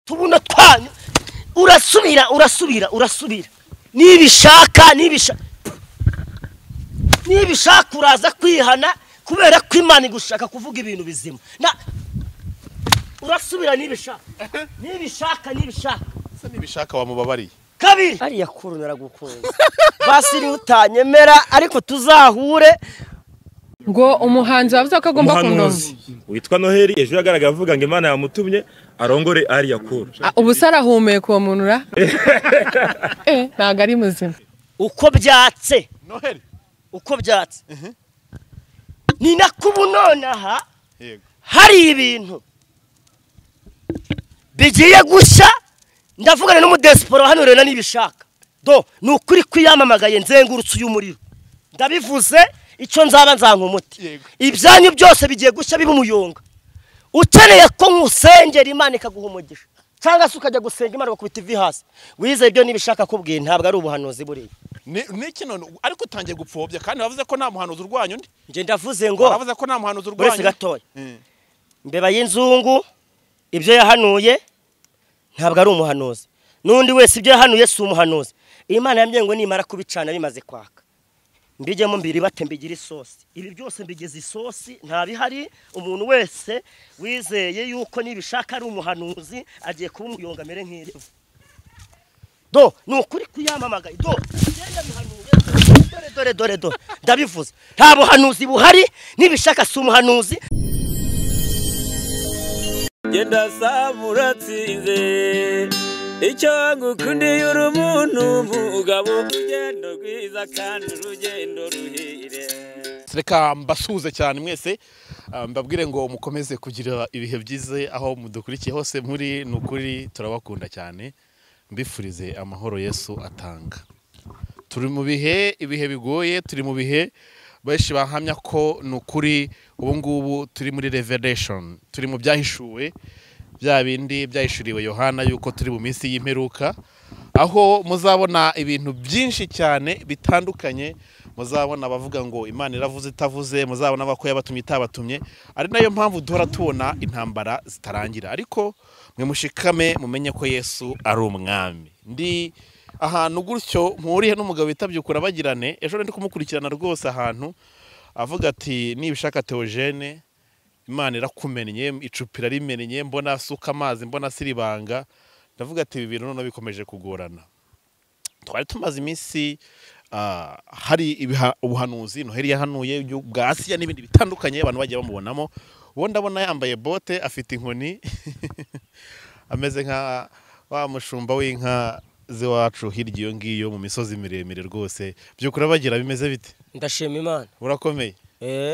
Tubuno twanyu urasubira urasubira urasubira nibishaka nibishaka nibishaka uraza kwihana kubera ko Imana igushaka kuvuga ibintu bizima na urasubira nibishaka nibishaka nibishaka se nibishaka wamubabariye kabiri ari yakuru naragukunze basiri utanyemera ariko tuzahure ngo umuhanzi wavuze ko agomba kundoza witwa Noheli ejo yagaragaye avuga ngo Imana yamutumye arongore ari yakuru. Ubu sarahumeka uwo muntu ra ntago ari muzima uko byatse Noheli uko byatse ni nakubu nonaha yego hari ibintu bigiye gushya ndavugana n'umudesiporo hano rero nibishaka do ni ukuri kwiyamamagaye nzengurutse uyu muriro ndabivuze icyo nzaba nzanka umuti ibyanyu byose bigiye gushya biba umuyonga ukeneye ko nkusengera Imana ikaguha umugisha cyangwa se ukajya gusenga Imana bakubita ivi hasi wize ibyo nibishaka kubwiye ntabwo ari ubuhanuzi buriya niki none ariko utangiye gupfobya kandi bavuze ko nta muhanuzi urwanya undi nje ndavuze ngo bavuze ko nta muhanuzi urwanya uretse gatoya mbeba y'inzungu ibyo yahanuye ntabwo ari umuhanuzi n'undi wese ibyo yahanuye si umuhanuzi Imana yambwiye ngo nimara kubicana bimaze kwaka mbijyemo mbiri bate mbigira isosi ibi byose mbigeze isosi nta bihari umuntu wese wizeye yuko nibishaka ari umuhanuzi agiye kuba umuyonga mere nk'irivu do ni ukuri kuyamamagaye do genda bihanuye dore dore dore dore ndabivuze nta buhanuzi buhari nibishaka si umuhanuzi genda samuratsinze icyo ngukundiye uri umuntu mugabo urugendo rwiza kandi urugendo ruhire. Reka mbasuhuze cyane mwese mbabwire ngo mukomeze kugira ibihe byiza aho mudukurikiye hose muri nukuri turabakunda cyane mbifurize amahoro Yesu atanga. Turi mu bihe ibihe bigoye turi mu bihe benshi bahamya ko nukuri ubu ngubu turi muri revelation turi mu byahishuwe bya bindi byahishuriwe Yohana yuko turi mu minsi y'imperuka aho muzabona ibintu byinshi cyane bitandukanye muzabona abavuga ngo Imana iravuze itavuze muzabona abako yabatumye itabatumye ari nayo mpamvu duhora tubona intambara zitarangira ariko mwe mushikame mumenye ko Yesu ari umwami. Ndi ahantu gutyo mpuriye n'umugabo bitabyukura bagirane ejo ndi kumukurikirana rwose ahantu avuga ati nibishaka Theogene Imana irakumennye icupira rimennye mbona asuka amazi mbona siribanga ndavuga ati ibi bintu none bikomeje kugorana. Twari tumaze iminsi hari ubuhanuzi Noheli yahanuye bwa Asiya n'ibindi bitandukanye abantu bagiye bamubonamo uwo ndabona yambaye bote afite inkoni ameze nka wa mushumba w'inka ziwacu hirya iyo ngiyo mu misozi miremire rwose byukura bagira bimeze bite? Ndashima Imana. Urakomeye?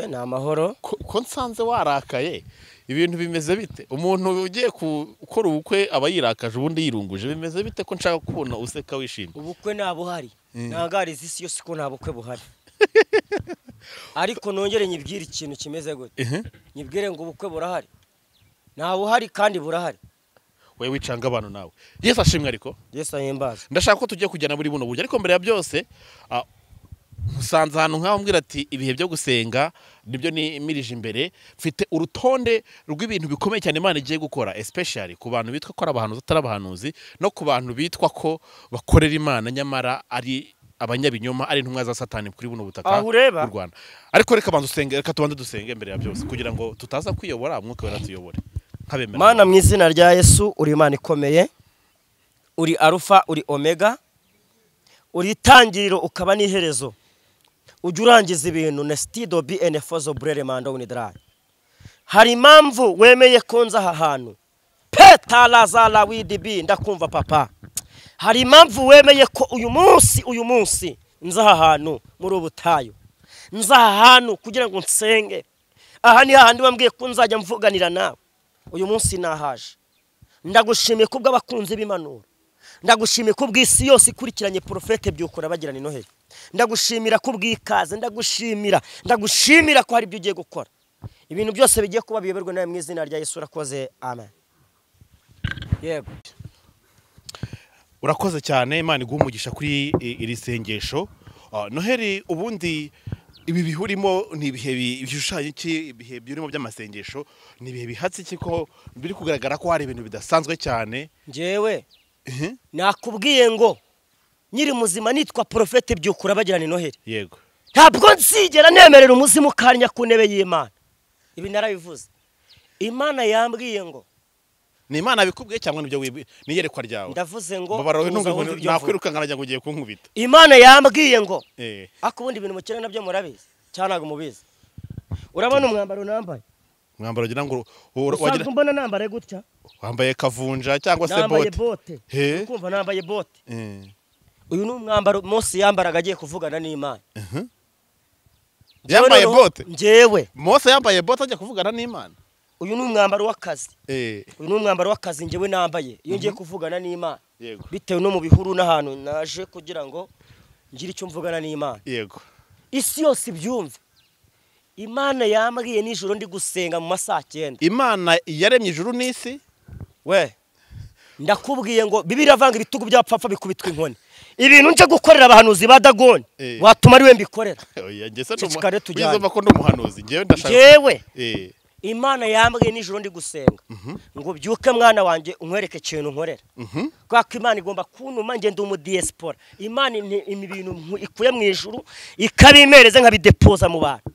Ni amahoro. Ko nsanze warakaye ibintu bimeze bite? Umuntu ugiye gukora ubukwe aba yirakaje ubundi yirunguje bimeze bite ko nshaka kubona useka wishimye? Ubukwe nta buhari ntangariza isi yose ko nta bukwe buhari ariko nongere nyibwire ikintu kimeze gute nyibwire ngo ubukwe burahari nta buhari kandi burahari. Wewe wicanga abantu nawe Yesu ashimwe ariko Yesu ahimbaza. Ndashaka ko tugiye kujyana muri buno buryo ariko mbere ya byose musanze ahantu nkaho mbwira ati ibihe byo gusenga nibyo nimirije imbere mfite urutonde rw'ibintu bikomeye cyane Imana igiye gukora especially ku bantu bitwa ko ari abahanuzi atari abahanuzi no ku bantu bitwa ko bakorera Imana nyamara ari abanyabinyoma ari intumwa za Satani kuri buno butaka bw'u Rwanda. Ariko reka banze usenge reka tubanze dusenge mbere ya byose kugira ngo tutaza kwiyobora umwuka wera tuyobore. Mana mu izina rya Yesu uri Imana ikomeye uri Alpha uri Omega uri itangiriro ukaba n'iherezo ujya urangiza ibintu nestido bn fozo brere mando unidra. Hari impamvu wemeye ko nza aha hantu petala wdb ndakumva papa. Hari impamvu wemeye ko uyu munsi nza aha hantu muri ubutayu nza aha hantu kugira ngo nsenge aha ni hahandi bambwiye ko nzajya mvuganira nawe uyu munsi nahaje. Ndagushimiye kubwo abakunzi b'Impanuro ndagushimiye kubw'isi yose ikurikiranye Prophète Byukura bagirana Noheli ndagushimira kubw'ikaze ndagushimira ko hari ibyo ugiye gukora ibintu byose bigiye kuba biyoberwe nawe mu izina rya Yesu urakoze amen. Yego urakoze cyane Imana iguhe umugisha kuri iri sengesho. Noheli ubundi Ibi bihurimo ni ibihe bishushanya iki? Ibihe birimo by'amasengesho ni ibihe bihatse iki, ko biri kugaragara ko hari ibintu bidasanzwe cyane? Njyewe nakubwiye ngo nyiri muzima nitwa Prophète Byukura bagirana Noheli. Yego. Ntabwo nzigera nemerera umuzimu kanya ku ntebe y'Imana. Ibi narabivuze. Imana yambwiye ngo ni Imana bikubwiye cyangwa nibyo niyerekwa ryawe? Ndavuze ngo nakwiruka nkarajya ngo ugiye kunkubita. Imana yambwiye ngo ako ubundi ibintu mukira nabyo murabizi cyangwa ntabwo mubizi. Urabona umwambaro nambaye? Umwambaro ugira ngo wagira mbona nambaye gutya? Wambaye kavunja cyangwa se bote? Nambaye bote. Ukumva nambaye bote. Uyu ni umwambaro Mose yambaraga agiye kuvugana n'Imana. Yambaye bote? Njyewe. Mose yambaye bote ajya kuvugana n'Imana? Uyu ni umwambaro w'akazi. Uyu ni umwambaro w'akazi njyewe nambaye iyo ngiye kuvugana n'Imana. Bitewe no mu bihuru n'ahantu naje kugira ngo ngire icyo mvugana n'Imana. Yego. Isi yose ibyumve. Imana yambwiye nijoro ndi gusenga mu masaha 9. Imana yaremye ijuru n'isi? We. Ndakubwiye ngo Bibiliya ivanga ibitugu by'abapfapfa bikubitwa inkoni. Ibintu nje gukorera abahanuzi ba Dagoni watuma ari we mbikorera. Oya njye se ndumva ko ndi umuhanuzi njyewe ndashaka. Njyewe. Imana yambwiye nijoro ndi gusenga ngo byuke mwana wanjye unkwereke ikintu nkorera. Kwa ko Imana igomba kuntuma nge ndi umu diaspora. Imana ibintu ikuye mu ijuru ikabimereza nkabidepoza mu bantu.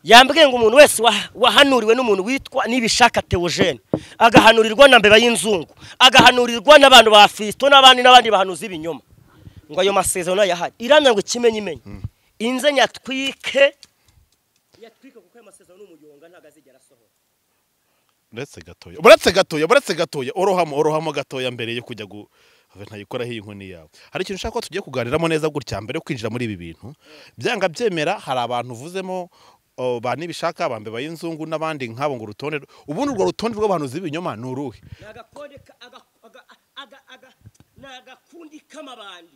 Yambwiye ngo umuntu wese wahanuriwe n'umuntu witwa Nibishaka Theogene, agahanurirwa na mbeba y'inzungu, agahanurirwa n'abantu ba Fisto n'abandi n'abandi bahanuzi ibinyoma, ngo ayo masezerano yahari. Iramya ngo ikimenye imenye inze nyatwike yatwika kuko ayo masezerano n'umuyonga ntago azigera asohora. Buretse gatoya orohamo gatoya mbere yo kujya ntayikoraho iyi nkoni yawe. Hari ikintu ushaka ko tugiye kuganiramo neza gutya mbere yo kwinjira muri ibi bintu. Byanga byemera hari abantu uvuzemo ba Nibishaka, ba mbeba y'inzungu n'abandi nk'abo ngo urutonde, ubundi urwo rutonde rw'abahanuzi b'ibinyoma ni uruhe? Nagakundi k'amabandi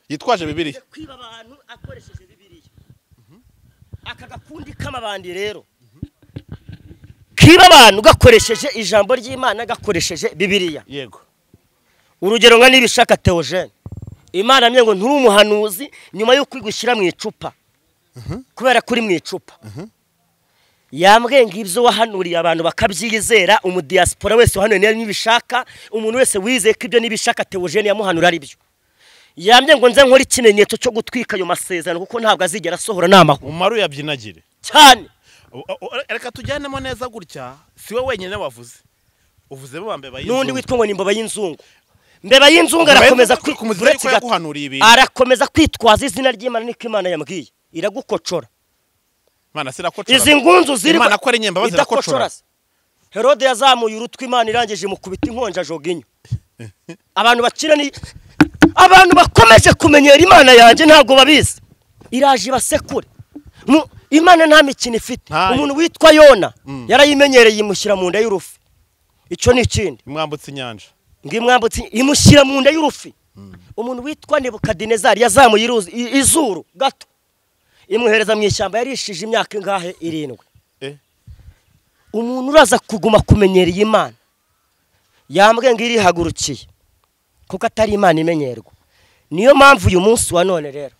yitwaje Bibiliya, kwiba abantu akoresheje Bibiliya. Aka gakundi k'amabandi rero kiba abantu gakoresheje ijambo ry'Imana, gakoresheje Bibiliya. Yego. Urugero nka Nibishaka Theogene, Imana amye ngo nturi umuhanuzi nyuma yo kwigushyira mu icupa. Kubera kuri mu icupa. Yambwiye ngo ibyo wahanuriye abantu bakabyizera, umu diaspora wese wahanuriye Nibishaka, umuntu wese wizeye ko ibyo Nibishaka Theogene yamuhanura ari byo. Yambwiye ngo nze nkore ikimenyetso cyo gutwika ayo masezerano kuko ntabwo azigera asohora n'amahu. Umaru yabyinagire. Cyane. Reka tujyanemo neza gutya, si we wenyine wavuze. Uvuze bo mbeba y'inzungu. Nundi witwa ngo ni mbeba y'inzungu. Mbeba y'inzungu arakomeza arakomeza kwitwaza izina ry'Imana niko Imana yambwiye. Iragukocora. Imana sirakocora. Izi ngunzu ziri Imana ko ari nyemba bazirakocora. Herode yazamuye urutwe Imana irangije imukubita inkonja joginyo. Abantu bakira ni abantu bakomeje kumenyera Imana yanjye ntabwo babizi. Iraje basekure. Imana nta mikino ifite. Umuntu witwa Yona yarayimenyereye imushyira mu nda y'urufi. Icyo ni ikindi. Imwambutse inyanja. Ngimwambutse imushyira mu nda y'urufi. Umuntu witwa Nebukadinezari yazamuye izuru gato imuhereza mu ishyamba yarishije imyaka ingahe? 7. Umuntu uraza kuguma kumenyera Imana yambwe ngo irihagurukiye kuko atari Imana imenyerwa. Niyo mpamvu uyu munsi wa none rero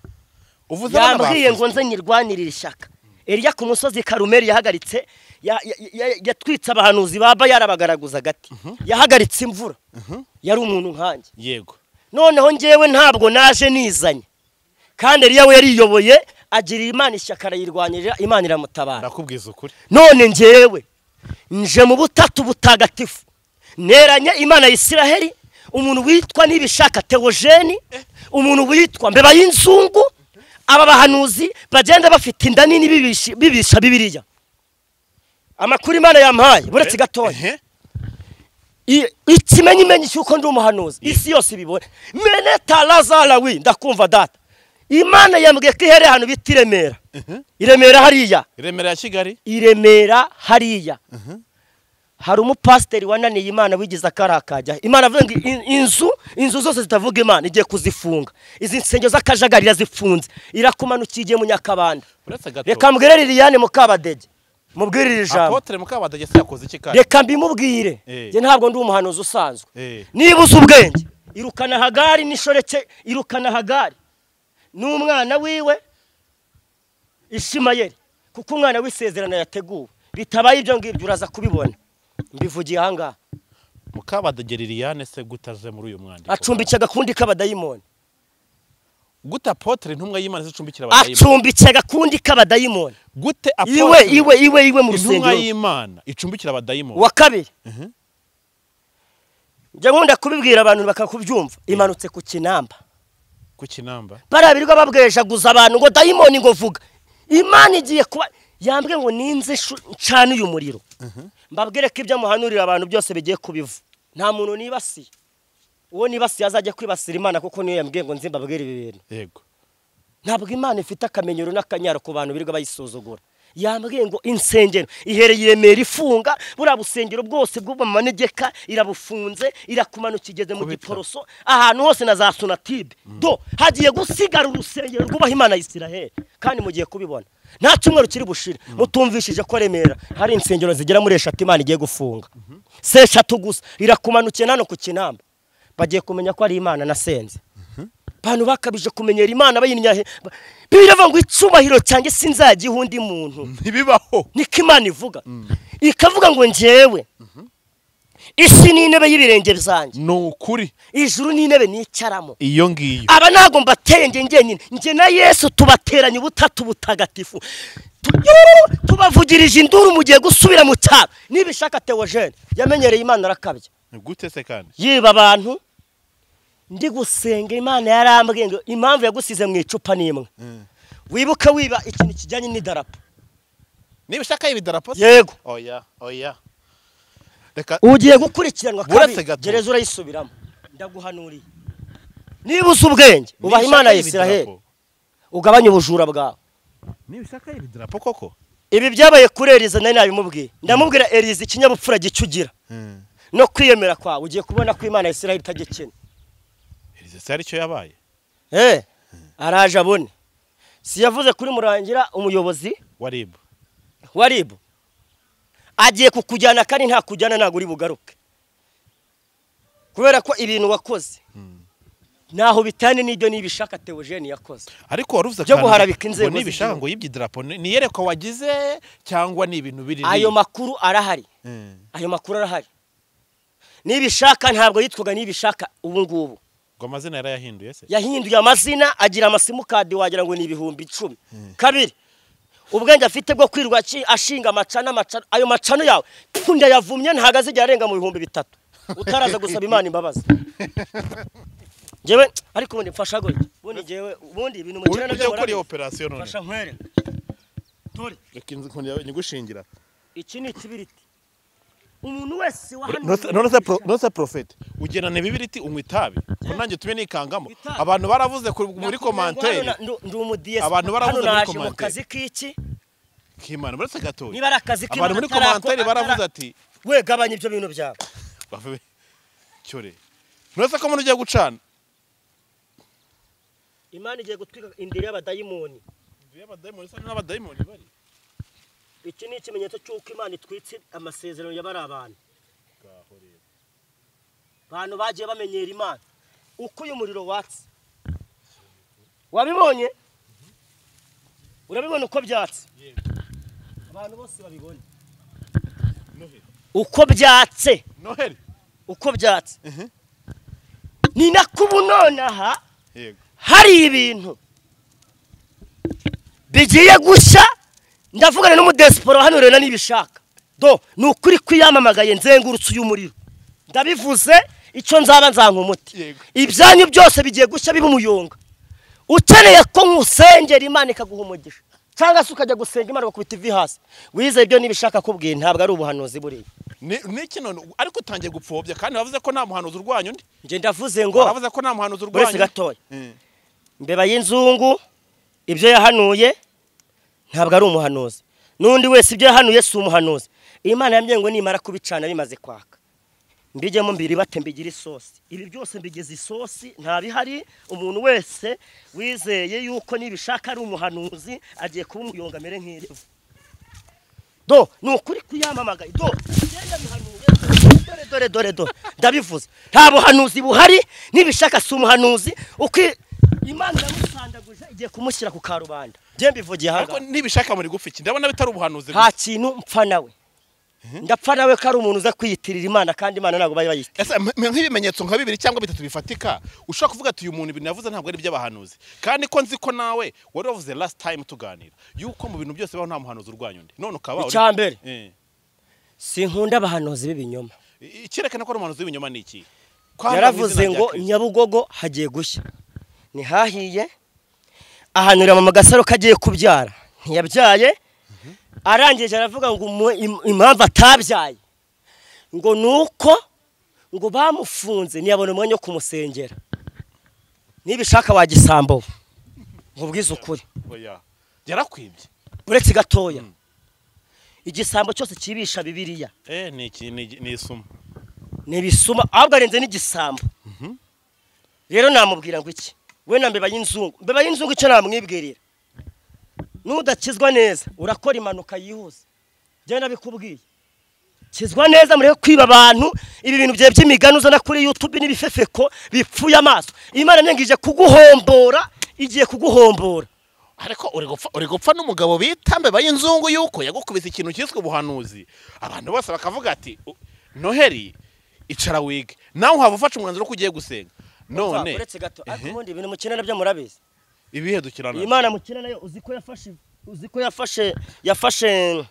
yambwiye ngo nze nyirwanirire ishyaka. Eliya ku musozi Karumeli yahagaritse yatwitse abahanuzi ba Bayali abagaraguza agati. Yahagaritse imvura. Yari umuntu nkanjye. Yego. Noneho njyewe ntabwo naje nizanye. Kandi Eliya we yariyoboye agirira Imana ishyaka arayirwanirira, Imana iramutabara. Ndakubwiza ukuri. None njyewe nje mu butatu butagatifu neranye Imana ya Isiraheli, umuntu witwa Nibishaka Theogene, umuntu witwa mbeba y'inzungu. Aba bahanuzi bagenda bafite inda nini bibisha Bibiliya. Amakuru Imana yampaye buretse gatoya. Ikimenyi menyi cyuko ndi umuhanuzi isi yose ibibone. Mene talazalawi ndakumva data. Imana yambwiye ko ihere hano bita Iremera. Iremera hariya. Iremera ya Kigali. Iremera hariya. Hari umupasiteri wananiye Imana wigize akarakajya. Imana avuga ngo inzu zose zitavuga Imana igiye kuzifunga. Izi nsengero z'akajagari irazifunze. Irakumanukiye igiye mu Nyakabanda. Reka mbwire Liliane Mukabadege. Mubwirire ijambo. Apotre Mukabadege se yakoze iki kandi? Reka mbimubwire. Nge ntabwo ndi umuhanuzi usanzwe. Niba uzi ubwenge, irukana Hagari n'ishoreke, irukana Hagari n'umwana wiwe Ishimayeli kuko umwana w'isezerano yateguwe bitabaye ibyo ngibyo uraza kubibona mbivugiye aha ngaha. Mukabadage Liliane se gutaje muri uyu mwandiko? Acumbikiye agakundi k'abadayimoni. Gute apotre intumwa y'Imana zicumbikira abadayimoni? Acumbikiye agakundi k'abadayimoni. Gute apotre iwe mu rusengero intumwa y'Imana icumbikira abadayimoni? Wa kabiri njya nkunda kubibwira abantu bakakubyumva imanutse ku kinamba. Ku kinamba barabirirwa babwejaguza abantu ngo dayimoni ngo vuga. Imana igiye kuba yambwe ngo ninze ncane uyu muriro. Mbabwire ko ibyo muhanurira abantu byose bigiye kubivu. Nta muntu nibasiye. Uwo nibasiye azajya kwibasira Imana kuko niyo yambwiye ngo nze mbabwire ibi bintu. Yego. Ntabwo Imana ifite akamenyero n'akanyaro ku bantu birirwa bayisuzugura. Yambwiye ngo insengero ihereye Remera ifunga buriya busengero bwose bwo mu manegeka irabufunze irakumanuka igeze mu Giporoso ahantu hose na za Sonatube. Do hagiye gusigara urusengero rwubaha Imana ya Isiraheli kandi mugiye kubibona. Nta cyumweru kiri bushire mutumvishije ko Remera hari insengero zigera muri 3 Imana igiye gufunga. Se 3 gusa irakumanukiye nano ku kinamba. Bagiye kumenya ko ari Imana nasenze. Abantu bakabije kumenyera Imana bayinyahe. Biravuga ngo icubahiro cyanjye sinzagiha undi muntu. Ntibibaho. Niko Imana ivuga. Ikavuga ngo njyewe isi ni intebe y'ibirenge byanjye. Ni ukuri. Ijuru ni intebe nicaramo. Iyo ngiyo. Aba ntago mbateye njye njyenyine. Njye na Yesu tubateranye ubutatu butagatifu. Tubavugirije induru mugiye gusubira mu cyaro. Nibishaka Theogene yamenyereye Imana arakabya. Gute se kandi? Yiba abantu. Ndi gusenga Imana yarambwiye ngo impamvu yagusize mu icupa nimwe. Wibuka wiba ikintu kijyanye n'idarapo. Nibishaka ibidarapo? Yego. Oya, oya. Reka ugiye gukurikiranwa kabiri gereza urayisubiramo. Ndaguhanuriye. Niba uzi ubwenge ubaha Imana ya Isiraheli ugabanye ubujura bwawe. Nibishaka ibidarapo koko? Ibi byabaye kuri Eliza nari nabimubwiye. Ndamubwira Eliza ikinyabupfura gicugira. No kwiyemera kwawe ugiye kubona ko Imana ya Isiraheli itagikina. Eliza ari cyo yabaye. Araje abone. Si yavuze kuri Murangira umuyobozi wa RIB. Wa RIB. Agiye kukujyana kandi nta kujyana ntago uri bugaruke. Kubera ko ibintu wakoze naho bitane n'ibyo nibishaka Theogene yakoze. Ariko waruvuze byo guharabika inzego nibishaka ngo yibye idarapo ni yereko wagize cyangwa ni ibintu biri. Ayo makuru arahari. Ayo makuru arahari. Nibishaka ntabwo yitwaga nibishaka ubu ngubu. Ngo amazina yarayahinduye se? Yahinduye amazina agira amasimukadi wagira ngo ni 10,000. Kabiri ubwenge afite bwo kwirwa ashinga amacana amacana ayo macano yawe pfunda yavumye ntagaze igihe arenga mu 3,000 utaraza gusaba Imana imbabazi. Jewe ariko ubundi mfasha gutya. Ubundi jewe ubundi ibintu mukira nabyo gukora iyo operation none. Mfasha nkwere. Dore reka inzu nyigushingira. Iki ni ikibiriti. Umuntu wese wahanuye none se prophet ugenana ibibiriti unywa itabi ko nanjye tume nikangamo. Abantu baravuze muri commentaire ndi umudiyesi. Abantu baravuze muri commentaire kazi kiki k'Imana buretse gatoya niba ari akazi k'Imana abantu muri commentaire baravuze ati we gabanya ibyo bintu byawe cyore none se ko umuntu ugiye gucana Imana igiye gutwika indiri y'abadayimoni. Indiri y'abadayimoni se n'abadayimoni bari. Iki ni ikimenyetso cy'uko Imana itwitse amasezerano y'abari abantu. Abantu bagiye bamenyera Imana. Uko uyu muriro watse. Wabibonye? Urabibona uko byatse? Abantu bose babibonye. Uko byatse. Noheli. Uko byatse. Ni nakubunonaha. Yego. Hari ibintu bigiye gushya. Ndavugana n'umudesiporo hano rero nibishaka. Do ni ukuri kwiyamamagaye nzengurutse uyu muriro. Ndabivuze icyo nzaba nzanka umuti. Ibyanyu byose bigiye gushya biba umuyonga. Ukeneye ko nkusengera Imana ikaguha umugisha cyangwa se ukajya gusenga Imana bakubita ivi hasi. Wize ibyo nibishaka kubwiye ntabwo ari ubuhanuzi buriya. Niki none ariko utangiye gupfobya kandi bavuze ko nta muhanuzi urwanya undi. Nje ndavuze ngo bavuze ko nta muhanuzi urwanya. Buretse gatoya. Mbeba y'inzungu ibyo yahanuye ntabwo ari umuhanuzi. Nundi wese ibyo yahanuye si umuhanuzi. Imana yambwiye ngo nimara kubicana bimaze kwaka mbijyemo mbiri bate mbigira isosi. Ibi byose mbigeze isosi nta bihari. Umuntu wese wizeye yuko nibishaka ari umuhanuzi agiye kuba umuyonga mere nk'irivu. Do ni ukuri kuyamamagaye. Do genda bihanuye dore dore dore dore ndabivuze. Nta buhanuzi buhari nibishaka si umuhanuzi. Uko Imana iramusandaguje igiye kumushyira ku karubanda. Njye mbivugiye Ariko aha. nibishaka muri gupfa iki? Ndabona bitari ubuhanuzi. Nta kintu mpfa nawe. Ndapfa nawe ko ari umuntu uza kwiyitirira Imana, kandi Imana ntabwo bari bayita. Ese nk'ibimenyetso nka bibiri cyangwa bitatu bifatika ushobora kuvuga ati uyu muntu ibintu yavuze ntabwo ari iby'abahanuzi, kandi ko nzi ko nawe wari wavuze last time tuganira yuko mu bintu byose baho nta muhanuzi urwanya undi, none ukaba Icya mbere, sinkunda abahanuzi b'ibinyoma. Icyerekana ko ari umuhanuzi w'ibinyoma ni iki? Yaravuze ngo Nyabugogo hagiye gushya, ntihahiye. Ahanurira mama Gasaro ko agiye kubyara, ntiyabyaye. Arangije aravuga ngo impamvu atabyaye ngo nuko ngo bamufunze ntiyabona umwanya wo kumusengera. Nibishaka wagisambo nkubwize ukuri. Yarakwibye. Uretse gatoya, igisambo cyose kibisha Bibiliya ni isuma, ni ibisuma, ahubwo arenze n'igisambo. Rero namubwira ngo iki we na mbeba y'inzungu, mbeba y'inzungu icyo namwibwirira, nudakizwa neza urakora impanuka yihuse. Njye nabikubwiye, kizwa neza, mureke kwiba abantu. Ibi bintu bye by'imigani uzana kuri YouTube n'ibifefeko bipfuye amaso. Imana nyangije kuguhombora, igiye kuguhombora. Ariko uri gupfa n'umugabo bita mbeba y'inzungu yuko yagukubise ikintu cyiswe ubuhanuzi, abantu bose bakavuga ati Noheli icara wige, nawe uhava ufashe umwanzuro ko ugiye gusenga. None uretse gato, ariko ubundi ibintu mukina nabyo murabizi. Ibihe dukina nabyo? Imana mukina nayo uzi ko yafashe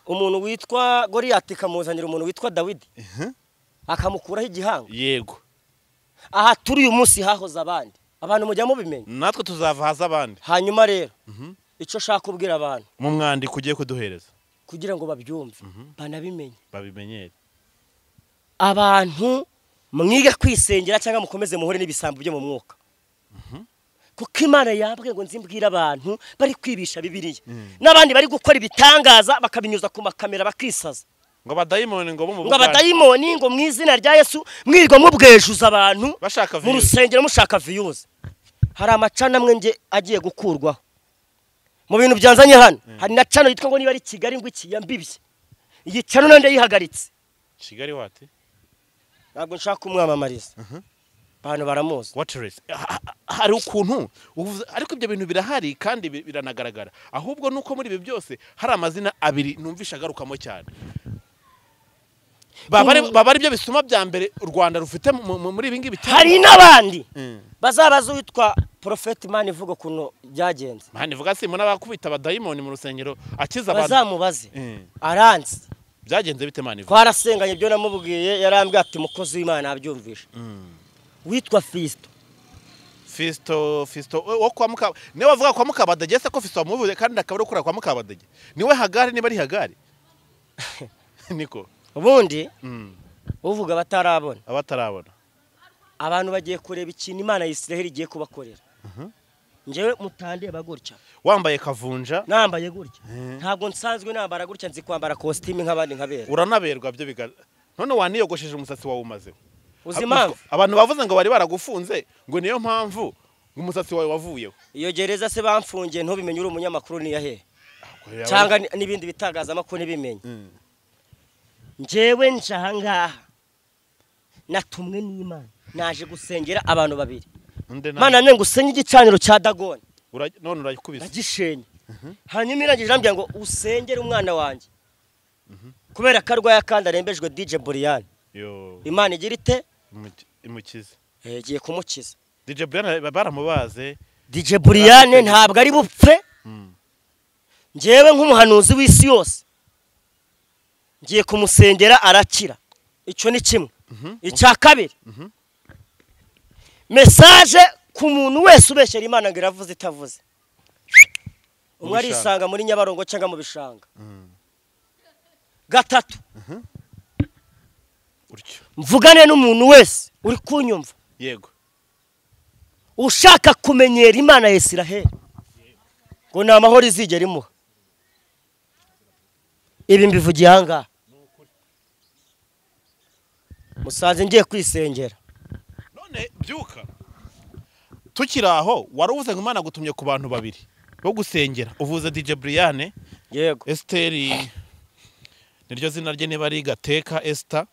umuntu witwa Goliyati ikamuzanira umuntu witwa Dawidi, akamukuraho igihanga. Yego. Aha turi uyu munsi hahoze abandi, abantu mujya mubimenya, natwe tuzava haza abandi. Hanyuma rero icyo nshaka kubwira abantu mu mwandiko ugiye kuduhereza kugira ngo babyumve banabimenye, babimenyere, abantu mwige kwisengera cyangwa mukomeze muhure n'ibisambo byo mu mwuka. Kuko Imana yambwiye ngo nzimbwire abantu bari kwibisha Bibiliya n'abandi bari gukora ibitangaza bakabinyuza ku makamera bakisaza, ngo abadayimoni ngo ngo abadayimoni ngo mu izina rya Yesu, mwirwa mubwejuza abantu mu rusengero mushaka views. Hari amacana amwe nge agiye gukurwaho mu bintu byanzanye hano. Hari na cano yitwa ngo niba ari Kigali ngo iki yambibye, iyi cano nande yihagaritse Kigali wati, ntabwo nshaka kumwamamariza, abantu baramuzi. Hari ukuntu ariko ibyo bintu birahari kandi biranagaragara, ahubwo nuko muri ibi byose hari amazina abiri numvisha agarukamo cyane, baba ari byo bisuma bya mbere u Rwanda rufite muri ibi ngibi. Hari n'abandi bazabaza witwa Prophet Mani ivuga ukuntu byagenze. Mani ivuga si muna bakubita abadayimoni mu rusengero akiza abantu, bazamubaze aranze byagenze bite. Mani ivuga twarasenganye, ibyo namubwiye yarambwiye ati mukozi w'Imana abyumvisha. Witwa Fisto wo kwa Mukaba, niwe avuga kwa Mukabadege se ko Fisto wamuvuze kandi akaba ari kwa Mukabadege, niwe Hagari niba ari Hagari niko ubundi uvuga abatarabona, abantu bagiye kureba ikintu Imana ya Israel igiye kubakorera. Njyewe mutandeba gutya, wambaye kavunja, nambaye gutya, ntabwo nsanzwe nambara gutya, nzi kwambara costume nk'abandi nkabera. Uranaberwa byo biga. None waniyogosheje umusatsi wawe umaze. Uzi impamvu abantu bavuze ngo bari baragufunze ngo niyo mpamvu umusatsi wawe wavuyeho? Iyo gereza se bamfungiye ntubimenye, uri umunyamakuru ni yahe cyangwa n'ibindi bitangazamakuru ntibimenye. Njyewe nje aha ngaha natumwe n'Imana, naje gusengera abantu babiri. Mana nge ngusenye igicaniro cya Dagoni, none urayikubise nagishenye. Hanyuma irangije irambwira ngo usengere umwana wanjye kubera ko arwaye kandi arembejwe DJ Brian. Imana igira ite? Imukize. Igiye kumukiza. DJ Brian baramubaze. DJ Brian ntabwo ari bupfe. Njyewe nk'umuhanuzi w'isi yose ngiye kumusengera arakira. Icyo ni kimwe. Icya kabiri, message ku muntu wese ubeshyera Imana ngo iravuze itavuze, umwe arisanga muri Nyabarongo cyangwa mu bishanga. Gatatu, mvugane n'umuntu wese uri kunyumva, yego, ushaka kumenyera Imana ya Israel ngo ni amahoro izigera imuha. Ibi mbivugiye aha ngaha, musanze ngiye kwisengera. None byuka tukiri aho, wari uvuze ngo Imana gutumye ku bantu babiri bo gusengera, uvuze DJ Brian, yego, Esther niryo zina rye niba ari Gateka Esther,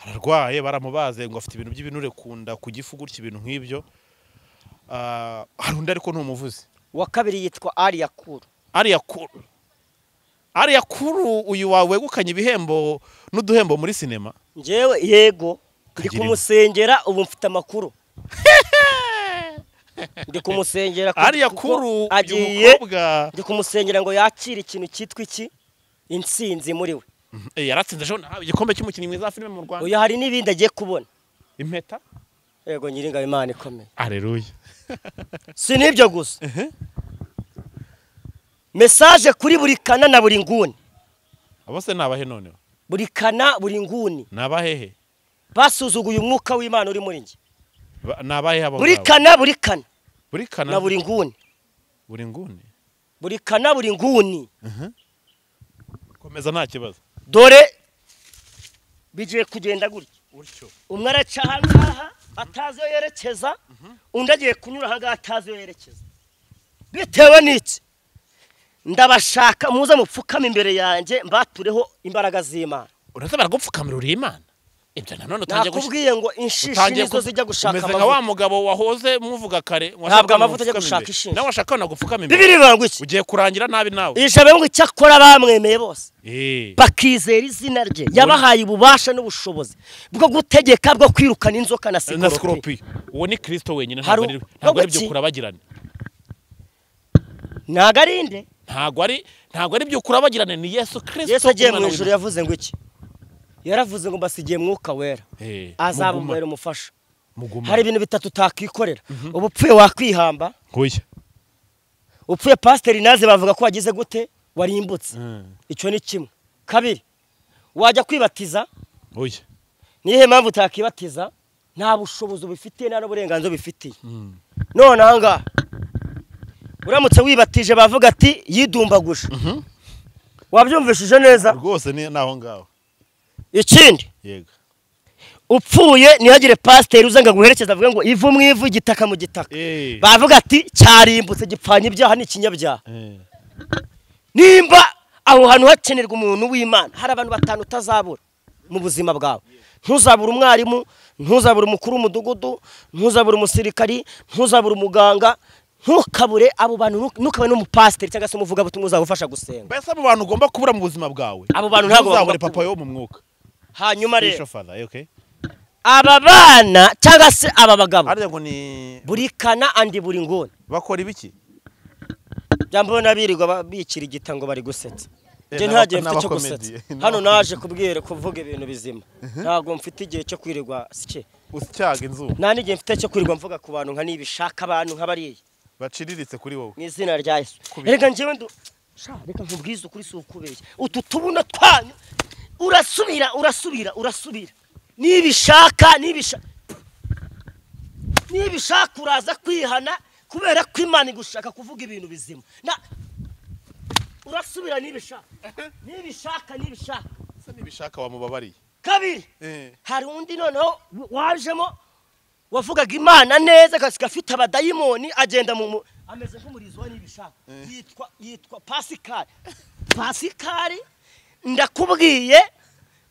ararwaye baramubaze ngo afite ibintu by'ibinure kunda ku gifu gutya ibintu nk'ibyo. Hari undi ariko ntumuvuze. Uwa kabiri yitwa Ariya Kuru. Ariya Kuru. Ariya Kuru uyu wawe wegukanye ibihembo n'uduhembo muri sinema. Njyewe yego ndi kumusengera ubu mfite amakuru. Ndi kumusengera Ariya Kuru agiye ndi kumusengera ngo yakire ikintu cyitwa iki intsinzi muri we. Yaratsinze ejo igikombe cy'umukinnyi mwiza wa filime mu Rwanda. Oya hari n'ibindi agiye kubona. Impeta? Yego Nyiringabo Imana ikomeye. Haleluya. Si nibyo gusa. Message kuri buri kana na buri nguni. Abo se nabahe noneho? Buri kana buri nguni. Nabahehe? Basuzuguye umwuka w'Imana uri muri nge. Nabahe abo? Buri kana buri kana. Buri kana na buri nguni. Buri nguni. Buri kana buri nguni. Komeza nta kibazo. Dore bigiye kugenda gutya. Umwe araca ahangaha atazi iyo yerekeza, undi agiye kunyura ahangaha atazi iyo yerekeza. Bitewe n'iki? Ndabashaka muze mupfukame imbere yanjye mbatureho imbaraga z'Imana. Uraza baragupfukamira uri Imana? Ibyo nanone utangiye nakubwiye ngo inshishi nizo zijya gushaka amavuta. Umeze nka wa mugabo wahoze muvuga kare ntabwo amavuta ajya gushaka inshishi. Nawe washaka nagupfukama imbere. Bibiri banga iki? Ugiye kurangira nabi nawe. Ijambo ngo icyakora bamwemeye bose bakizera izina rye yabahaye ububasha n'ubushobozi bwo gutegeka bwo kwirukana inzoka na sikoropi. Uwo ni Kristo wenyine ntabwo ari byo kurabagirana. Ntabwo ari inde? Ntabwo ari byo kurabagirana ni Yesu Kristo. Yesu agiye mu ijuru yavuze ngo iki? Yaravuze ngo mbasigiye mwuka wera azabumera umufasha. Hari ibintu bitatu utakikorera. Ubupfuye wakwihamba. Upfuye pasiteri naze bavuga ko wagize gute warimbutse. Icyo ni kimwe. Kabiri, wajya kwibatiza. Nihe mpamvu utakibatiza? Nta bushobozi ubifitiye nta n'uburenganzira ubifitiye. None aha ngaha uramutse wibatije bavuga ati yidumbaguje. Wabyumvishije neza rwose ni naho ngaho. Ikindi yego upfuye ntihagire pasiteri uza ngo aguherekeze avuge ngo ivu mu ivu igitaka mu gitaka. Bavuga ati cyarimbutse gipfanye ibyaha n'ikinyabyaha. Nimba aho hantu hakenerwa umuntu w'Imana hari abantu batanu utazabura mu buzima bwawe. Ntuzabura umwarimu, ntuzabura umukuru w'umudugudu, ntuzabura umusirikari, ntuzabura umuganga, ntukabure abo bantu, ntukabe n'umupasiteri cyangwa se umuvugabutumwa uzagufasha gusenga. Mbese abo bantu ugomba kubura mu buzima bwawe. Abo bantu ntabwo uzabure papa yo mu mwuka. Hanyuma rero aba bana cyangwa se aba bagabo buri kana andi buri nguni bakora ibiki? Byambona birirwa bikira igita ngo bari gusetsa. Nje nta gihe mfite cyo gusetsa. Hano naje kubwira kuvuga ibintu bizima. Ntabwo mfite igihe cyo kwirirwa sike. Usyaga inzu. Nta n'igihe mfite cyo kwirirwa mvuga ku bantu nka nibishaka abantu nka bariya. Baciriritse kuri wowe. Mu izina rya Yesu. Reka njyewe ndu sha reka nkubwize ukuri si ukubeshya. Utu tubuno twanyu urasubira urasubira urasubira. Nibishaka nibishaka uraza kwihana kubera ko Imana igushaka kuvuga ibintu bizima. Na urasubira nibishaka. Nibishaka nibishaka. Se nibishaka wamubabariye. Kabiri. Hari undi noneho wajemo wavugaga Imana neza kasika afite abadayimoni agenda mu ameze nk'umurizo wa nibishaka. Yitwa Pascal. Pascal ndakubwiye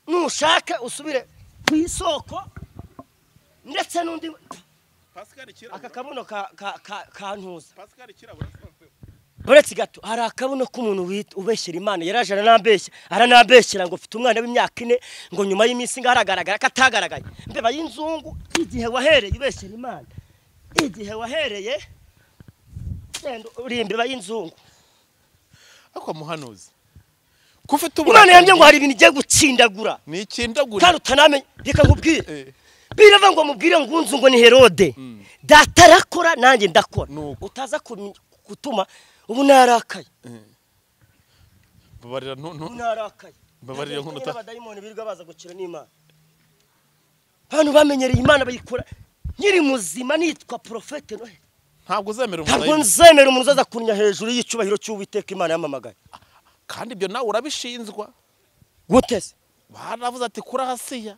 nushaka usubire ku isoko ndetse n'undi Pascal kirabura. Aka kabuno ka ntuza. Pascal kirabura. Buretse gato hari akabuno k'umuntu ubeshyira Imana yaraje aranambeshya aranambeshyira ngo mfite umwana w'imyaka 4 ngo nyuma y'iminsi ngaragaragara katagaragaye. Mbeba y'inzungu igihe wahereye ubeshyira Imana. Igihe wahereye genda uri imbeba y'inzungu. Ako muhanuzi kufite Imana yambye ngo hari ibintu igiye gutsindagura. Ni ikindagura. Kandi utanamenye reka nkubwire. Birava ngo mubwire ngo unzu ngo ni Herode. Data arakora nanjye ndakora. Utaza gutuma ubu narakaye. Babarira ntu narakaye. Babarira nkuno abadayimoni birirwa baza gukira n'Imana. Abantu bamenyereye Imana bayikora. Nyiri muzima nitwa Prophète Noheli. Ntabwo uzemera umuntu. Ntabwo nzemera umuntu uzaza kunya hejuru y'icyubahiro cy'Uwiteka Imana yamamagaye. Kandi ibyo nawe urabishinzwa. Gute se? Baravuze ati kuri Asiya.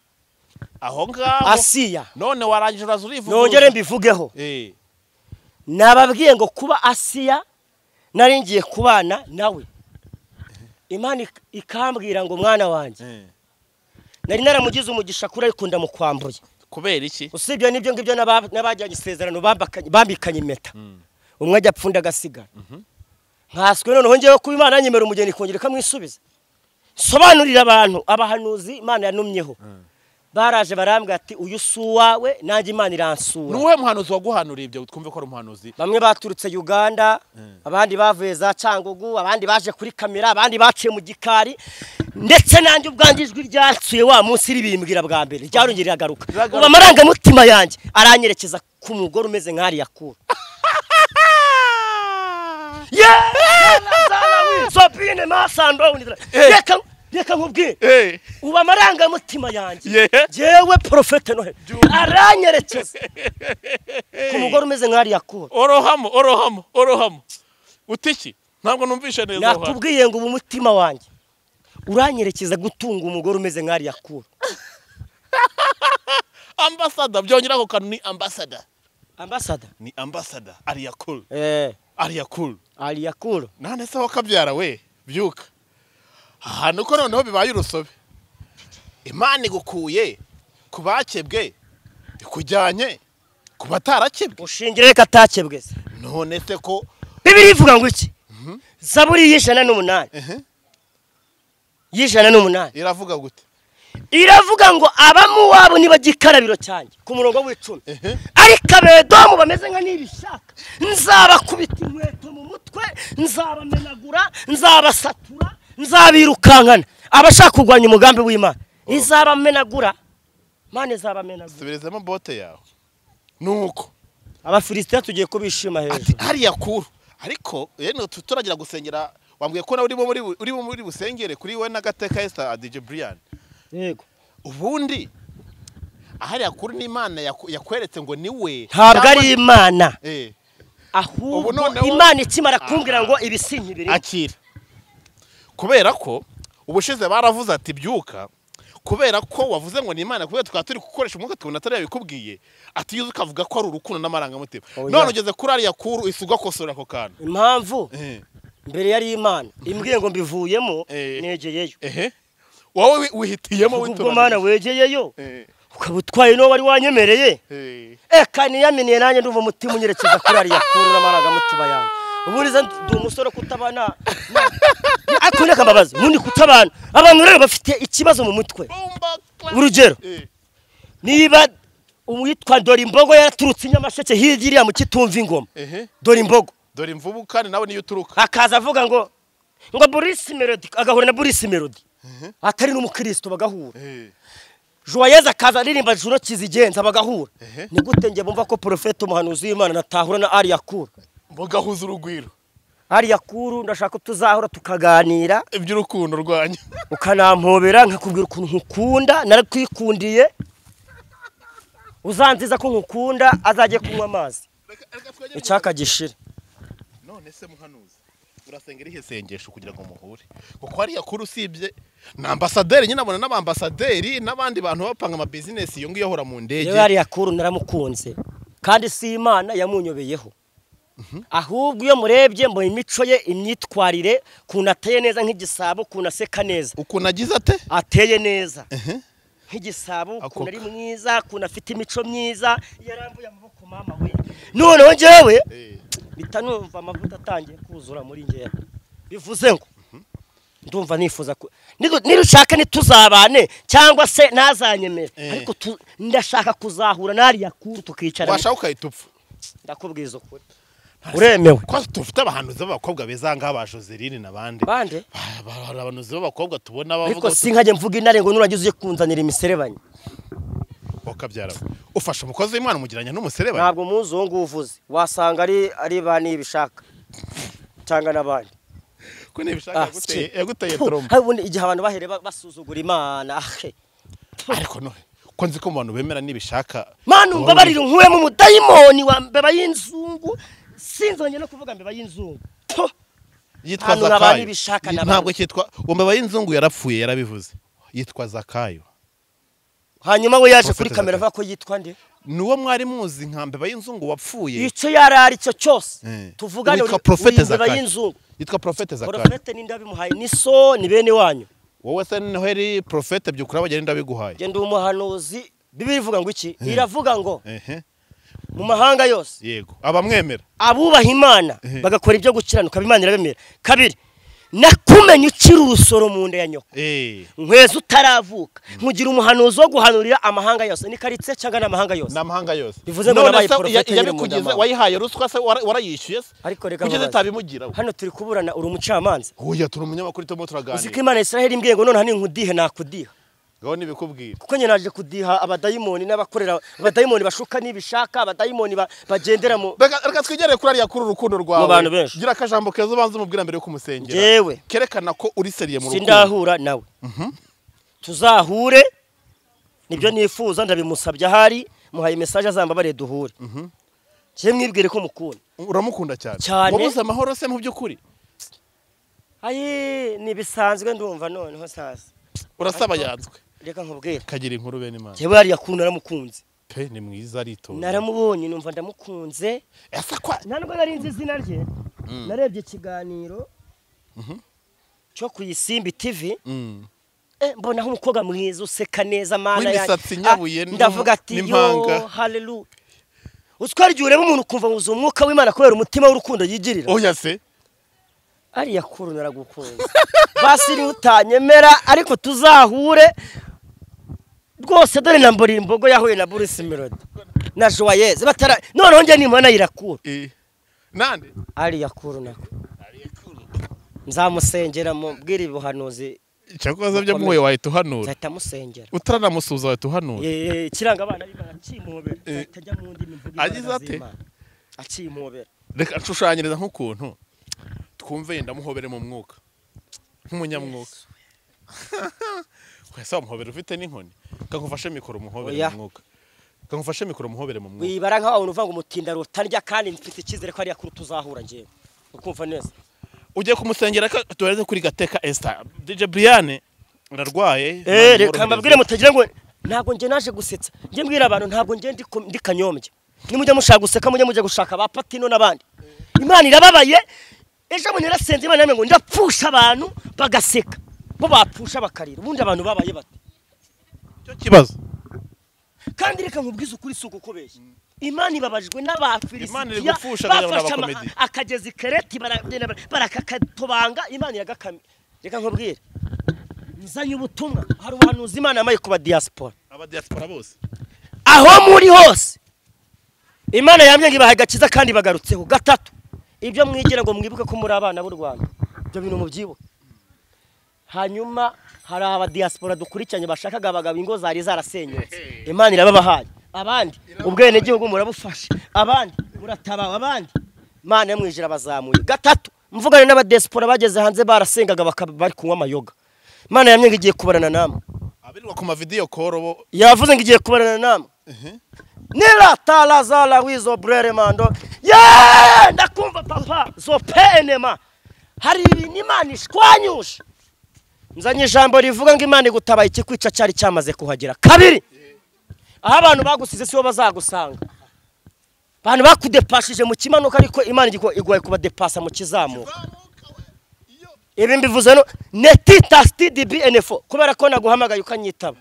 Aho ngaho Asiya. None warangije uraza urivuga. Nongere mbivugeho. Nababwiye ngo kuba Asiya naringiye kubana nawe. Imana ikambwira ngo mwana wanjye. Nari naramugize umugisha kuri ariko ndamukwambuye. Kubera iki? Usibye nibyo ngibyo n'abajyanye isezerano bambikanye impeta. Umwe ajya apfunda agasigara. Nkaswe noneho ngewe kuba Imana yanyemera umugeni ikongera ikamwisubiza. Sobanurira abantu abahanuzi Imana yanumyeho. Baraje barambwira ati uyu si uwawe nanjye Imana iransura. Nuwe muhanuzi waguhanuriye ibyo twumve ko ari umuhanuzi? Bamwe baturutse Uganda, abandi bavuye za Cyangugu, abandi baje kuri kamera, abandi baciye mu gikari, ndetse nanjye ubwanjye ijwi ryatsuye wa munsi ribimbwira bwa mbere ryarongera iragaruka. Ubu amarangamutima yanjye aranyerekeza ku mugore umeze nk'ariya kuru. Reka nkubwire, ubu amarangamutima yanjye jewe Prophète Noheli aranyerekeza ku mugore umeze nk'ariya kuru. Orohamo orohamo orohamo utiki ntabwo numvishe neza. Nakubwiye ngo ubu umutima wanjye uranyerekeza gutunga umugore umeze nk'ariya kuru. Ambassador byongera ako kantu ni ambassador. Ambassador ni ambassador ariya kuru. Ariya kuru. Ariya kuru. None se wakabyara we byuka. Ahantu ko noneho bibaye urusobe. Imana igukuye kubakebwe ikujyanye kubatarakebwe. Ushingire reka atakebwe se. None se ko Bibiliya ivuga ngo iki? Zaburi y'108. Y'108. Iravuga gute? Iravuga ngo abamu wabo nibagikarabiro cyanjye ku murongo w'icumi. Ariko abedomu bameze nka nibishaka nzabakubita inkweto mu mutwe, nzabamenagura, nzabasatura, nzabirukankana. Abashaka kurwanya umugambi w'Imana izabamenagura. Mane izabamenagura. Subirezemo bote yawe. Nuko Abafilisitiya tugiye kubishima hejuru. Ati hariya kuru. Ariko yeno turagira gusengera wambwiye ko nawe urimo muri busengere kuri we n'agateka Esther DJ Brian. Yego. Ubundi ahariya kuru ni Imana yakweretse ngo niwe. Ntabwo ari Imana. Ahubwo Imana ikimara kumbwira ngo ibisinki biri. Akira. Kubera ko ubushize baravuze ati byuka, kubera ko wavuze ngo ni Imana kubera tukaba turi gukoresha umwuka tubona atari yabikubwiye, ati yuzuka kavuga ko ari urukundo n'amarangamutima. None ugeze kuri ariya kuru isugwa kosora ako kantu. Impamvu mbere yari Imana imbwiye ngo mbivuyemo negeyeyo. Wowe wihitiyemo witoranya. Ubwo Mana wegeyeyo ukaba utwaye no wari wanyemereye. Eka niyaminiye nanjye ndumva umutima unyerekeza kuri ariya kuru n'amarangamutima yanjye. Ubundi ndi umusore kutabana ariko ndeka mbabazi ubundi kutabana. Abantu rero bafite ikibazo mu mutwe. Urugero niba uwitwa Dore Imbogo yaraturutse Nyamasheke hirya iriya mu kitumva ingoma, Dore Imbogo, Dore Imvubu kandi nawe niyo uturuka, akaza avuga ngo Bruce Melody, agahura na Bruce Melody atari n'umukristo bagahura. Joyeuse akaza aririmba Juro Kizigenza bagahura. Ni gute nge bumva ko Prophète umuhanuzi w'Imana natahura na Ariya Kuru mugahuza urugwiro? Ariya Kuru ndashaka tuzahora tukaganira iby'urukundo rwanyu, ukanampobera nkakubwira ukuntu nkukunda, narakwikundiye. Uzanziza ko nkukunda azajye kunywa amazi icyaka gishira. None se muhanuzi urasengera ihe sengesho kugira ngo muhure? Kuko Ariya Kuru usibye na ambassadeur nyine abona n'abambasaderi n'abandi bantu bapanga ama business iyo ngiyo ahora mu ndege. Yewe Ariya Kuru naramukunze kandi si Imana yamunyobeyeho. Ahubwo iyo murebye mbona imico ye, imyitwarire, kuntu ateye neza nk'igisabo, kuntu aseka neza. Ukuntu agize ate? Ateye neza nk'igisabo, ukuntu ari mwiza, ukuntu afite imico myiza, yarambuye amaboko mama we. Noneho njyewe mpita numva amavuta atangiye kuzura muri njyewe. Bivuze ngo ndumva nifuza ko nirushaka nituzabane cyangwa se ntazanyemere, ariko ndashaka kuzahura n'Ariya Kuru tukicara. Washaka ukahita upfa. Ndakubwiza ukuri. Uremewe. Ko tufite abahanuzi b'abakobwa beza ngaha ba Joseline nabandi. Bande? Abahanuzi b'abakobwa tubona bavuga. Ariko sinkajye mvuga intare ngo nuragize uje kunzanira imiserebanya. Wakabyara. Ufasha umukozi w'Imana umugiranya n'umuserebanya. Ntabwo muzi uwo nguvuze. Wasanga ari ba nibishaka. Cyangwa nabandi. Ko nibishaka yaguteye trauma. Hari ubundi igihe abantu bahere basuzugura Imana. Ariko no ko nzi ko mu bantu bemera nibishaka. Mana umbabarire nkuye mu mudayimoni wa mbeba y'inzungu. Sinzonye no kuvuga mbeba y'inzungu. Yitwa Zakayo. Ntabwo cyitwa uwo mbeba y'inzungu yarapfuye yarabivuze. Yitwa Zakayo. Hanyuma we yaje kuri kamera avuga ko yitwa nde? Nuwo mwari muzi nka mbeba y'inzungu wapfuye. Icyo yarari cyo cyose. Tuvugane yitwa Prophète Zakayo. Yitwa Prophète Zakayo. Prophète ni ndabimuhaye ni so ni bene wanyu. Wowe se Noheli Prophète byukura bagenda ndabiguhaye. Genda umuhanuzi Bibiliya ivuga ngo iki? Iravuga ngo Mu mahanga yose. Yego. Abamwemera. Abubaha Imana bagakora ibyo gukiranuka Imana irabemera. Kabiri, nakumenye ukiri urusoro mu nda ya nyoko. Nkweza utaravuka. Nkugira umuhanuzi wo guhanurira amahanga yose. Ni karitse cyangwa n'amahanga yose? N'amahanga yose. Bivuze ngo nabaye profete nyine mu nda. Wayihaye ruswa se warayishyuye se? Ariko reka kugeza itabimugira. Hano turi kuburana uri umucamanza. Oya turi umunyamakuru turimo turaganira. Uzi ko Imana Israel imbwiye ngo none nkudihe nakudiha. Ngaho nibikubwira. Kuko njye naje kudiha abadayimoni n'abakorera abadayimoni bashuka nibishaka abadayimoni bagendera mu. Reka twigere kuri ariya kuri urukundo rwawe. Mu bantu benshi. Gira akajambo keza ubanze umubwira mbere yo kumusengera. Jewe. Kerekana ko uri seriye mu rukundo. Sindahura nawe. Tuzahure nibyo nifuza ndabimusabye ahari muhaye message azambabare duhure. Je mwibwire ko mukunda. Uramukunda cyane. Wabuze amahoro se mu byukuri? Ayi nibisanzwe ndumva noneho sasa. Urasaba yanzwe. Reka nkubwire. Kagira inkuru bene Imana. Jewe yari yakunda naramukunze. Pe ni mwiza aritonda. Naramubonye numva ndamukunze. Ese kwa ntabwo nari nzi izina rye. Narebye ikiganiro cyo kuyisimbi TV. Mbona umukobwa mwiza useka neza mana yanjye. W'imisatsi nyabuye ndavuga ati yo haleluya. Uziko ari ureba umuntu kumva wuzuye umwuka w'Imana kubera umutima w'urukundo yigirira. Oya se. Ari yakuru naragukunze. Basi utanyemera ariko tuzahure. Rwose dore na mbori imbogo yahuye na Bruce Melody na Joyeuse batara noneho nge nimana irakura. Nande ari yakuru nako. Nzamusengera mubwira ibuhanuzi. Cyakoze byo muwe wahita uhanura. Nzahita musengera. Utaranamusuza wahita uhanura. Kiranga abana b'Imana akimuhobera. Atajya mu ndimi mvuga. Agize ate? Akimuhobera. Reka nshushanyiriza nk'ukuntu twumve yenda muhobere mu mwuka. Nk'umunyamwuka. Kwese umuhobere ufite n'inkoni. Kakufashe mikoro umuhobere mu mwuka. Kakufashe mikoro umuhobere mu mwuka. Wibara nka wabona uvuga ngo umutinda rutarya kandi mfite icyizere ko ari yakuru tuzahura ngiye. Ukumva neza. Ugiye kumusengera ko tuwereze kuri Gateka Esther. DJ Brian ararwaye. Reka mbabwire mutagira ngo ntago nge naje gusetsa. Nge mbwira abantu ntabwo nge ndi kanyombye. Nimujya mushaka guseka mujya mujya gushaka ba Patino n'abandi. Imana irababaye. Ejo munera senze Imana yamwe ngo ndapfusha abantu bagaseka. Bo bapfusha bakarira. Ubundi abantu babaye bate? Cyo kibazo. Kandi reka nkubwize ukuri suko kubeshya. Imana ibabajwe n'abafilisitiya bafasha akagezi kereti baragenda barakakatobanga Imana iragakame. Reka nkubwire. Nzanye ubutumwa hari ubuhanuzi Imana yamaye kuba diaspora. Aba diaspora bose. Aho muri hose. Imana yamye ngo ibahe agakiza kandi bagarutseho gatatu. Ibyo mwigira ngo mwibuke ko muri abana b'u Rwanda. Ibyo bintu mubyibuke. Hanyuma hari aba diaspora dukurikiranye bashakaga abagabo ingo zari zarasenyutse. Imana irababahaye. Abandi ubwene gihugu murabufasha. Abandi muratabawe abandi. Imana yamwijira bazamuye. Gatatu mvugane n'aba diaspora bageze hanze barasengaga bari kunywa amayoga. Imana yamye igiye kubarana namwe. Abirirwa ku ma video call bo yavuze ngo igiye kubarana namwe. Nila talazala wizo brere mando. Ye ndakumva papa zo penema. Hari ibintu Imana ishwanyusha. Nzanye ijambo rivuga ngo Imana igutabaye ikikwica cyari cyamaze kuhagera. Kabiri. Aho abantu bagusize sibo bazagusanga. Abantu bakudepashije mu kimanuka ariko Imana igwaye kubadepasa mu kizamuka. Ibi mbivuze no netita stdbnfo kubera ko naguhamagaye ukanyitaba.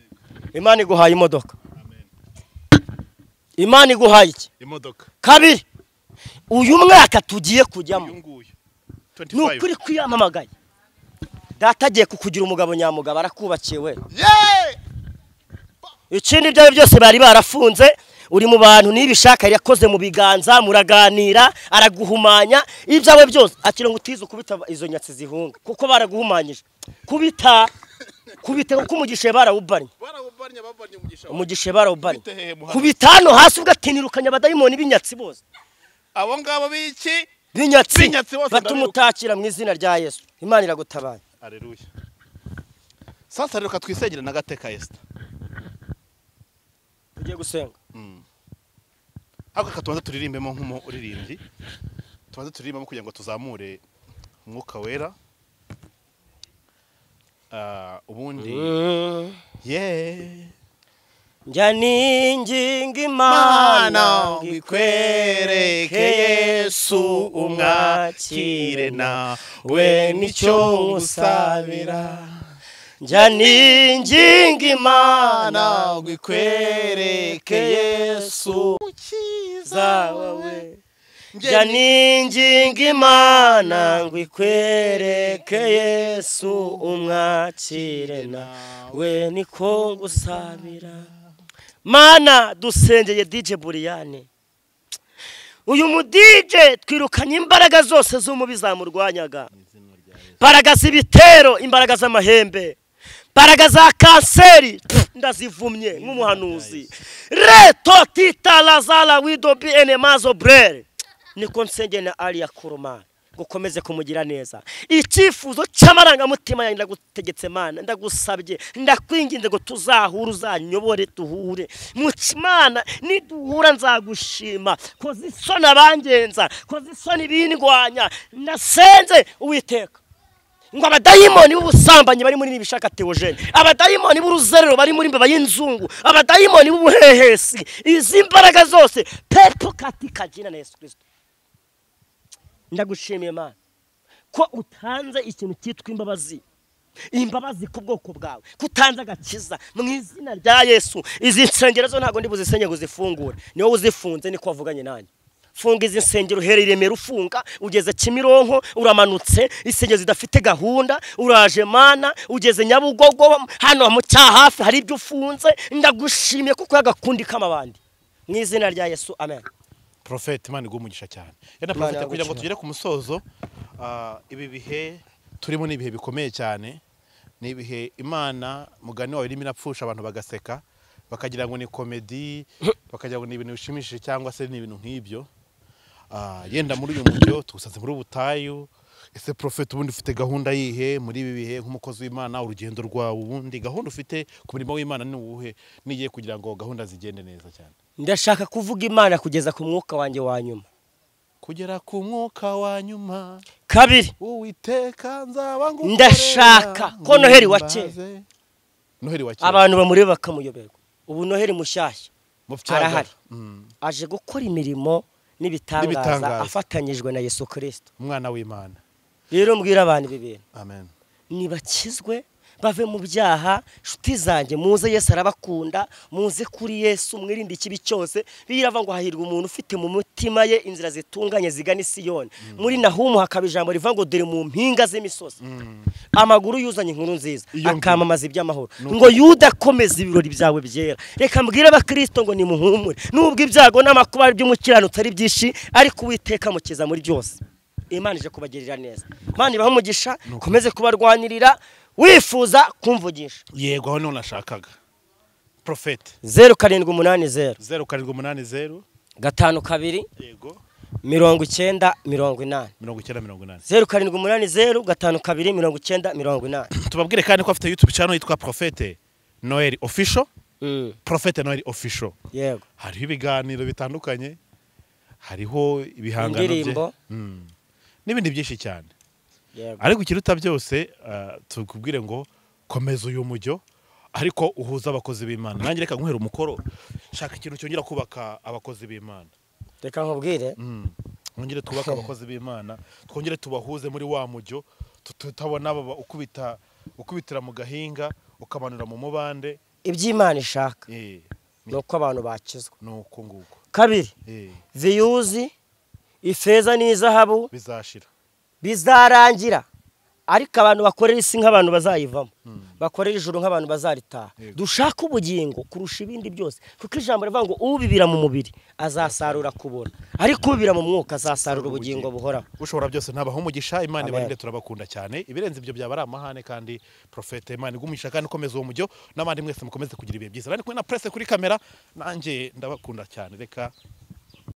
Imana iguhaye imodoka. Imana iguhaye iki? Imodoka. Kabiri. Uyu mwaka tugiye kujyamo. Nukuri kwiyamamagaye. Data agiye kukugira umugabo nyamugabo arakubakiye we. Ikindi byawe byose bari barafunze uri mu bantu nibishaka yakoze mu biganza muraganira araguhumanya ibyawe byose akira ngo utize kubita izo nyatsi zihunga kuko baraguhumanyije kubita kuko umugisha barawubanye umugisha barawubanye kubita hano hasi ugatinirukanya abadayimoni b'inyatsi bose abo ngabo biki b'inyatsi batumutakira mu izina rya Yesu. Imana iragutabaye. Haleluya. Sasa reka twisegera na Gateka Esther. Tugiye gusenga. Ako katubanza turirimbemo nk'umuririmbyi. Tubanza turirimbemo kugira ngo tuzamure umwuka wera. Ubundi Njya ninginga Imana ngo ikwereke Yesu umwakire nawe nicyo ngusabira. Njya ninginga Imana ngo ikwereke Yesu mwiza wawe. Njya ninginga Imana ngo ikwereke Yesu umwakire nawe niko ngusabira. Mana dusengeye DJ Buriyane, uyu mu DJ twirukanye imbaraga zose z'umubi zamurwanyaga, imbaraga z'ibitero, imbaraga z'amahembe, imbaraga za kanseri ndazivumye nk'umuhanuzi. Reto tita lazala widobi enemazo brere, niko nsengeye na Aliya Kurumana gukomeze kumugira neza. Icyifuzo cy'amarangamutima yanjye ndagutegetse Mana, ndagusabye, ndakwinginze ngo tuzahure, uzanyobore duhure mu Mana. Niduhura nzagushima, koza isoni abangenza, koza isoni bindwanya. Nasenze Uwiteka ngo abadayimoni b'ubusambanyi bari muri Nibishaka Theogene, abadayimoni b'uruzerero bari muri Mbeba y'inzungu, abadayimoni b'ubuhehesi, izi mbaraga zose pepo katika jina la Yesu Kristo. Ndagushimiye Mana ko utanze ikintu cyitwa imbabazi, imbabazi ku bwoko bwawe, kutanze agakiza mu izina rya Yesu. Izi nsengero zo ntago ndi buzisenge ngo zifungure, ni wowe uzifunze, niko wavuganye nanjye. Funga izi nsengero, uhereye i Remera ufunga ugeze Kimironko uramanutse, insengero zidafite gahunda uraje Mana, ugeze Nyabugogo hano mu Cyahafi hari ibyo ufunze. Ndagushimiye kuko yagakundi kamabandi mu izina rya Yesu, amen. Prophet, Imana iguhe umugisha cyane. Yenda Prophet, kugira ngo tugere ku musozo, ibi bihe turimo ni ibihe bikomeye cyane, ni ibihe Imana mugani wawe irimo inapfusha abantu bagaseka, bakagira ngo ni komedi, bakagira ngo ni ibintu bishimishije cyangwa se ni ibintu nk'ibyo. Yenda muri uyu mujyo tugusanze muri ubutayu. Ese Prophet, ubundi ufite gahunda yihe muri ibi bihe nk'umukozi w'Imana? Urugendo rwawe ubundi gahunda ufite ku murimo w'Imana ni uwuhe nigiye kugira ngo gahunda zigende neza cyane? Ndashaka kuvuga Imana kugeza ku mwuka wanjye wa nyuma, kugera ku mwuka wa nyuma. Kabiri, Uwiteka nzaba ngukorera. Ndashaka ko Noheli wa kera, Noheli wa kera abantu bamureba bakamuyoberwa. Ubu Noheli mushyashya arahari, aje gukora imirimo n'ibitangaza afatanyijwe na Yesu Kristo umwana w'Imana. Rero mbwira abantu ibi bintu, amen, nibakizwe bave mu byaha. Nshuti zanjye muze, Yesu arabakunda, muze kuri Yesu, mwirinde ikibi cyose. Birava ngo hahirwa umuntu ufite mu mutima ye inzira zitunganye zigana i Siyoni. Muri Nahumu hakaba ijambo rivuga ngo dore mu mpinga z'imisozi amaguru yuzanye inkuru nziza akamamaza iby'amahoro, ngo Yuda akomeze ibirori byawe byera. Reka mbwire abakristo ngo nimuhumure, nubwo ibyago n'amakuba by'umukiranutsi ari byinshi, ariko Uwiteka amukiza muri byose. Imana ije kubagirira neza. Imana ibahe umugisha, komeze kubarwanirira. Wifuza kumvugisha, yego aho none nashakaga Prophet, 0780 0780 52 yego 90 80 90 80 0780 52 90 80. Tubabwire kandi ko afite YouTube channel yitwa Prophet Noel Official. Prophet Noel Official, yego, hariho ibiganiro bitandukanye, hariho ibihangano bye n'ibindi byinshi cyane. Ariko ikiruta byose tukubwire ngo komeza uyu mujyo, ariko uhuza abakozi b'Imana. Nanjye reka nkuhere umukoro, shaka ikintu cyongera kubaka abakozi b'Imana. Reka nkubwire, mwongere twubake abakozi b'Imana, twongere tubahuze muri wa mujyo, tutabona baba ukubitira mu gahinga ukamanura mu mubande. Iby'Imana ishaka nuko abantu bakizwa, nuko nguko. Kabiri, viyuzi ifeza n'izahabu bizashira, bizarangira, ariko abantu bakorera isi nk'abantu bazayivamo, bakorera ijuru nk'abantu bazaritaha. Dushaka ubugingo kurusha ibindi byose, kuko ijambo rivuga ngo ubibira mu mubiri azasarura kubona, ariko ubibira mu mwuka azasarura ubugingo buhoraho. Ushobora byose ntabaho umugisha. Imana ibarinde, turabakunda cyane. Ibirenze ibyo byaba ari amahane. Kandi Prophet, Imana igumisha kandi ukomeza uwo mujyo, n'abandi mwese mukomeze kugira ibihe byiza. Nari kumwe na Presse kuri kamera, nanjye ndabakunda cyane. Reka